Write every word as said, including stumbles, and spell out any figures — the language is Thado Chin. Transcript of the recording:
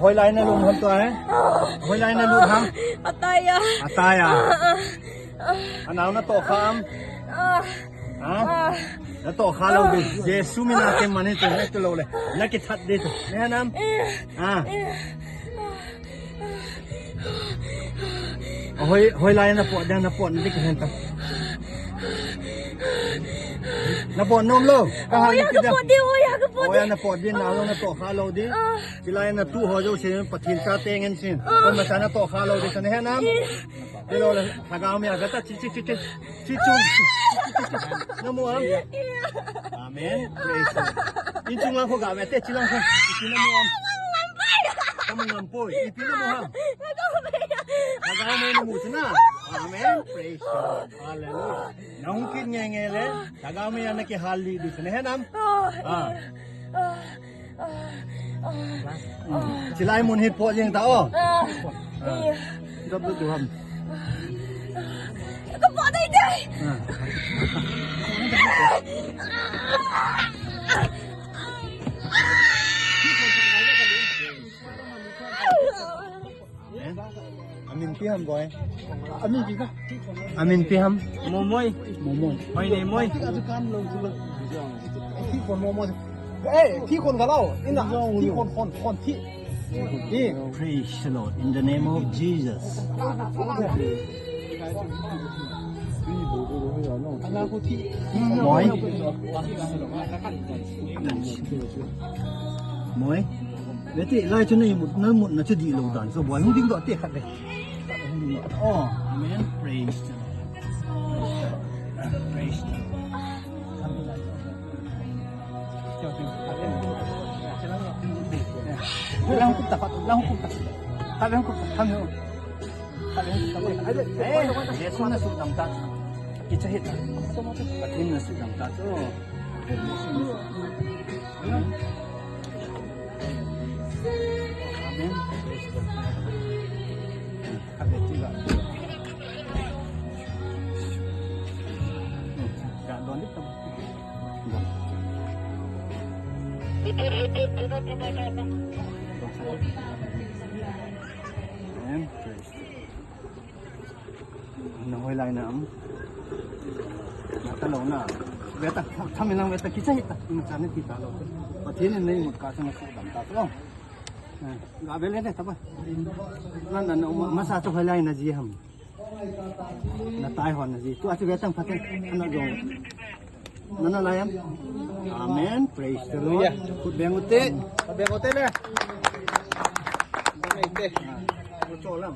Hoilai na lut ham tua, eh? Hoilai na lut ham? Atai a. Atai a. Ah, ah, ah. Anao natoh kha am? Ah. Ha? Ah. Natoh kha lou ding. Jesu mina keiman hiche, hiche lou le. Nakithat ding chu. Nahe nam? Eh. Ah. Eh. Hoi, hoilai napot ding, napot ding kahen ta. Napot nom lou. Kahal. Hoiya, kapot ding, hoiya, kapot ding. Hoiya, napot ding, nao natoh kha lou ding. Ah. Hilai natu ho jouse Pathen chate ngen sin. Ah. Koima cha natoh kha lou ding, nahe nam? Eh. Hello, lhagao meiya gata, chi, chi, chi, chi. Chi chu. Namu am? Amen. Praise the Lord. Inchung lang kho gave te, chi lang kho. Ipi namu am? Kamu ngam poi. Ipi namu ham? Lhagao mei namu chu na. Amen. Praise the Lord. Hallelujah. Nahung kit nge nge le. Lhagao meiya nakihal lih ding chu nahe nam? Ah. Chilai mun hi pot jeng ta o. Ah. Dap dap du ham. Kapot ding ding. Ah. Amen. Amin ipi ham boy? Amin ipi ka? Amin ipi ham? Momoi. Momoi. Hoi ne moi. Thi kon momoi. Eh, thi kon ka lou. Ina, thi kon, kon, kon thi. Eh. Praise the Lord. In the name of Jesus. Moi. Moi. Vete, lai chu na imut, na mutna chu dihlou dan. So, boy, hung dingdoh te khat le. Oh, amen. Praise the Lord. Praise the Lord. Lang kup ta, lang kup ta. Lang kup ta, lang kup ta. Eh, Jesu nasuhdam ta. Kicha hih ta. Pathen nasuhdam ta chu. Amen. Amen. Amen. Praise the Lord. Na hoilai na am? Na talou na. Veta, tham in lang veta kicha hih ta. Ima cha na ti talou. Pathen in na imut kah chu nasuhdam ta chu. Eh, gave le ne ta ba. Na, na, na, ma, masa chu hoilai na ji ham? Na tai hon na ji. Tua chu veta phat te. Ana jong. Nana lai am? Amen. Praise the Lord. Hallelujah. Khut beng u te. Khut beng u te le. Beng u te. Ah, u cho lam.